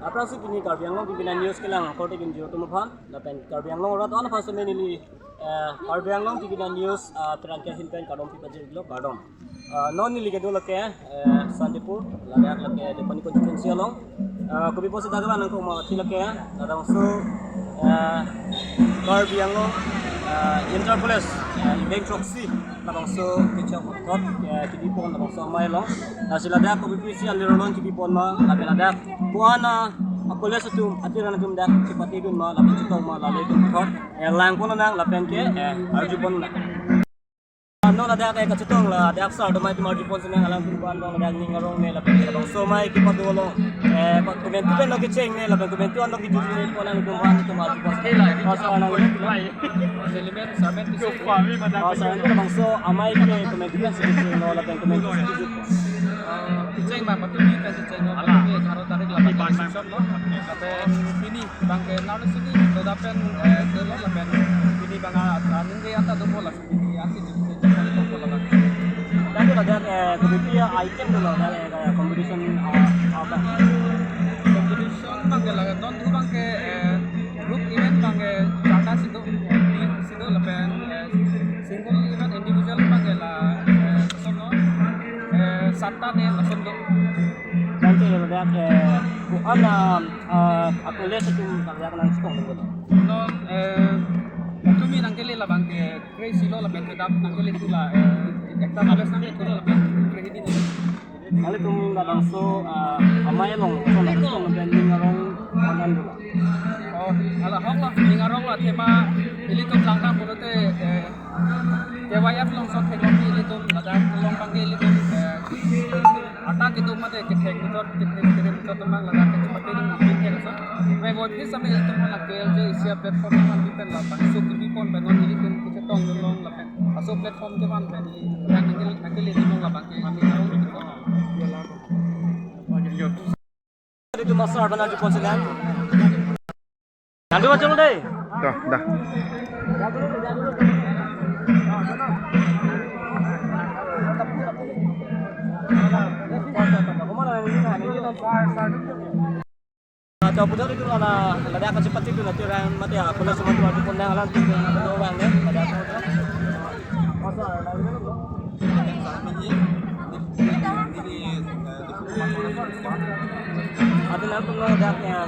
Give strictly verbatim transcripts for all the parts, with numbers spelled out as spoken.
Aphrangsi pini Karbi Anglong T V nine News kelang korte kinjir atum aphan, lapen Karbi Anglong arat an aphan seme neli, eh, Karbi Anglong T V nine News, ah, pherangke ahin pen kardom pajirlo, kardom. Ah, non neli kedo lake, eh, Santipur, ladak lake Deopani constituency along. Ah, kopi pusi dak kelang nangkok mati lake, labangso, eh, Karbi Anglong, eh, Inter College, eh, Ingdeng throksi, labangso kechok thot, eh, kebipon labangso amei along. Lasi ladak kopi pusi alirolon kebipon ma, lapen ladak ko-an a-college atum, atiran atum dak chepatedun ma, lapen chetong ma, lale atum thot, eh, langpon nang, lapen ke, eh, arjupon nang. Non ladak, eh, kachetong ladak sir atum atum arjupon si nang, alangtum aphan ladak ning arong ne lapen labangso amei kepado along, eh, komantu pen lo kecheng ne lapen komantu an lo kejut ne pon nangtum aphan atum arjupon. Oh, sir, nang. Element, samen tu. Oh, sir, nang labangso amei ke komantu pen si kecheng lo lapen komantu si kejut. Eh, kecheng ma, patumi pen si kecheng lo, patumi egharo tarik la bang session lo. Lapen pini bang ke narli sini, toda pen, eh, dolo lapen pini bang a, a, ningke anta dopo la. Pini asi di, di, di, di, di, di. Tadi ada, eh, kemudian item dolo, eh, competition, eh, apa? Competition bang ke la, non thu bang ke, eh, group event bang ke charta si do, eh, team si do lapen, eh, single event individual bang ke la, eh, sono, eh, satta ne lason do. Nanti ya, ladak, eh, ko-an a, eh, a-college atum ladak nangchetong dun. Non, eh, patumi nangkele labang ke kre-isi lo lapen kedam nangkele thu la, eh, ekta college nangkele thu lo lapen kre-hini lo. Nanglitum labangso, eh, amei along, so nangchetong lapen ning arong ko-an dolo. Oh, hala ahok lo, ning arong lo, athema ilitum langdam pulote, eh, K Y F along so theklongji ilitum, ladak along bang ke ilitum, eh, ata kedo mate kethek motor, kethek kere motor atum bang ladak kechepate dun pen ke laso. Kre-isi same ilitum hala K L J Asia platform nangvanpi pen labangso kebipon pen non ilitum kachetong dun long lapen laso platform kevan pen ili, yang nangkele, nangkele dun long labang ke mami. Itu master apa nanti konselan? Nanti macam deh. Dah, dah. Atau putar itu ala, ladak kachepatedun atiran mate a-college atum arjupon nang, alangtum ke nang doang ne, ladak. Ati nangtum ladak ya.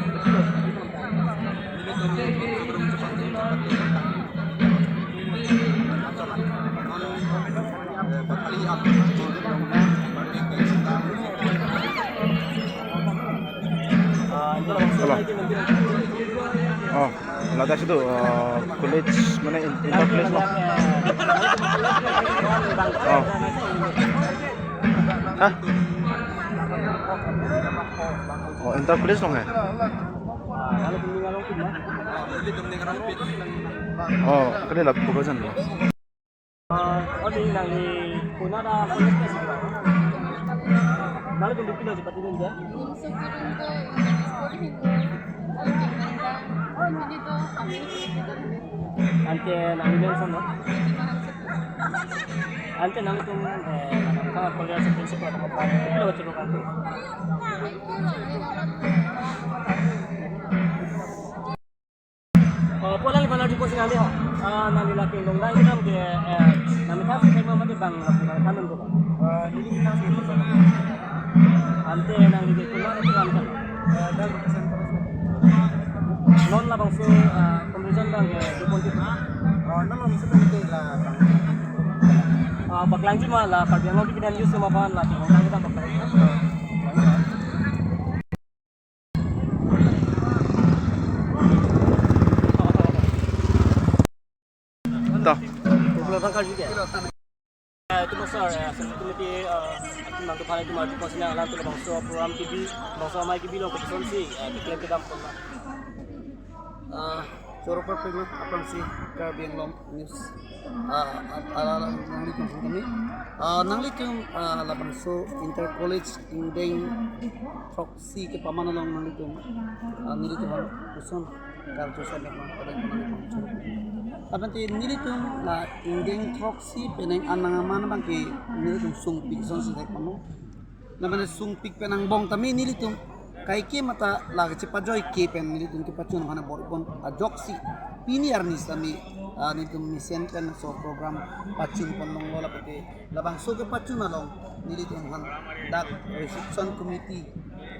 Hello. Oh, ladak situ, eh, college mana in-, inter college lo. Oh. Hah? Oh, inter college lo ya? Oh, kali lah bukan sana. Ah, oh, di nangli kuna da college ke sih? Nangli dun pilo sih pati dun ya? Nung sukirun ko English ko Hindi. Oh, Hindi to kami. Ante nangli mention no? Ante nangtum, eh, nangtum college principal ko pa. Pilo chulu kan? Oh, pu alangli aphan arjupo si nangli ho. Ah, nangli lake longdai kedam ke, eh, nangli thang si thek ma mate bang lapu nangli than dun ko. Ah, neli thang si thek ma. Ante nangli ke kuna ati ram kan. Eh, dan kesan terus. Non labangso, ah, competition bang ke dupon ti. Ah, non labangso kan ke la bang. Ah, paklangji ma la Karbi Anglong T V nine News atum aphan la longdai kedam paklangji. Toh. Eh, itu besar, eh, safety committee, eh, atum nangtum aphan itum arjupo si nang, alangtum labangso program kebi, labangso amei kebi along kosonsi, eh, keklem kedam pon ma. Ah, choro-pherangke aphrangsi Karbi Anglong News. Ah, ah, ah, ah, nanglitum sungkami. Ah, nanglitum, ah, labangso Inter College Ingdeng throksi kepaman along nanglitum, ah, nelitum koson karju sampai ma pada ma nanglitum. Lapen te nelitum la Ingdeng throksi penang anang aman bang ke nelitum sungpik asonsi thek mano. Lapen te sungpik penang bong tame nelitum Kaike mata la kachepajoi ke pen nelitum kepachun aphan bor-ipon ajoksi pini arni sitame, ah, nelitum mesen pen laso program pachun pon longlo, lapen te labangso kepachun along nelitum aphan dak reception committee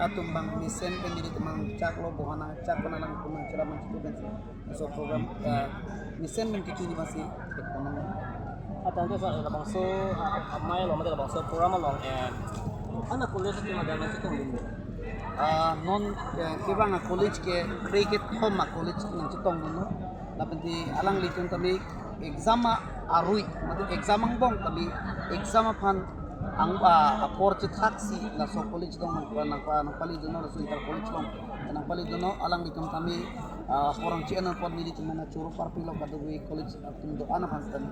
atum abang mesen pen nelitum nangchaklo, bohan nangchak pen alang kum nangcherap nangchitu pen laso program, eh, mesen pen kiki ni masih ekonomi. Atan te sa labangso, ah, amei along, mate labangso program along, eh, ana college atum adan nangchetongdun? Ah, non, eh, kevang a-college ke kre-kethom a-college nangchetongdunlo. Lapen te alanglitum tame exam a-arui, mate exam angbong tame exam aphan ang, ah, apor chethaksi laso college along nangpa, nangpa, nangpalidunlo, laso inter college along nangpalidunlo, alanglitum tame, ah, apor nangchi-en apot nelitum nangchoro parpilo kadokave college atum do-an aphan sitame.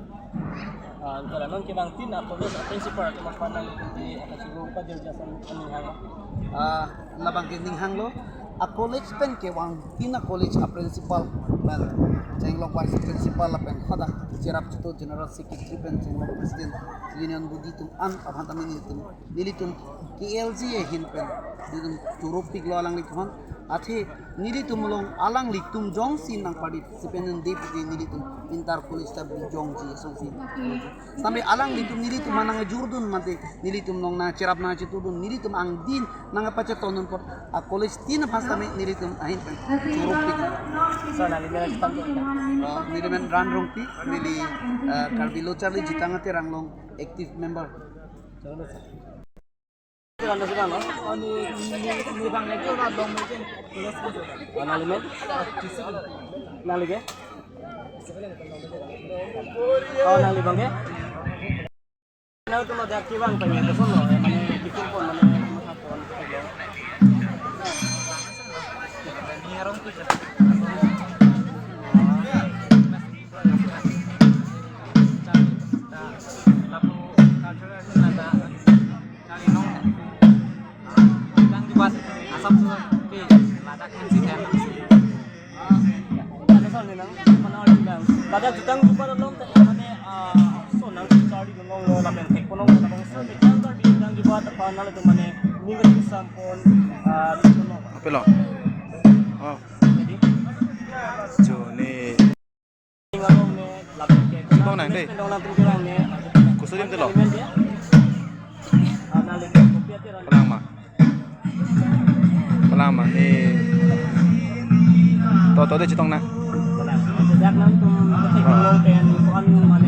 Ah, anke la non kevang tin a-college a-principal atum aphan nangli aphan choro pajir jasan aning hang. Ah, labang ke ning hanglo, a-college pen kevang tin a-college a-principal pen chenglok vice principal lapen hadak cherap chitu general secretary pen chenglok president union body atum an aphan tame nelitum, nelitum K L G ahin pen nelitum choro piklo alanglitum aphan. Athe nelitum along alanglitum jongsi nangparticipate-un-e pute nelitum inter college ta bijongji asonsi. Sampai alanglitum nelitum aphan nangjurdun mate nelitum along nangcherap nangchitudun, nelitum angdin nangpachetongdun apot a-college tin aphan sitame nelitum ahin pen choro pik. So, nangli men sitame? Oh, neli men Ran Rongpi, neli, eh, Karbi Lo Charli Jutang Aterang along active member. Ran Rongpi, no? Oh, ni, ni, ni bang lagi orang dong mungkin. Oh, nangli men? Nangli ke? Oh, nangli bang ke? Nangtum ada kevang pen ya, koson lo, ya, mane, kipur pon, mane, matha pon, gitu. Ladak jutang jubat along tadi mane, ah, so nangcharli longlo lapen thek ponlong, lapen so ni jutang jubat aphan nanglitum mane ning sampon, ah, ponlong. Apelo. Oh. Jadi, Juni. Ning along ne, lapen ke. Sitong nang dei. Ning along nangtum kerang ne. Kusulim telo. Nanglitum kopi ati ran. Pelang ma. Pelang ma ni. To, to dei chetong nang. Sejak nangtum ketek long pen kuan ma.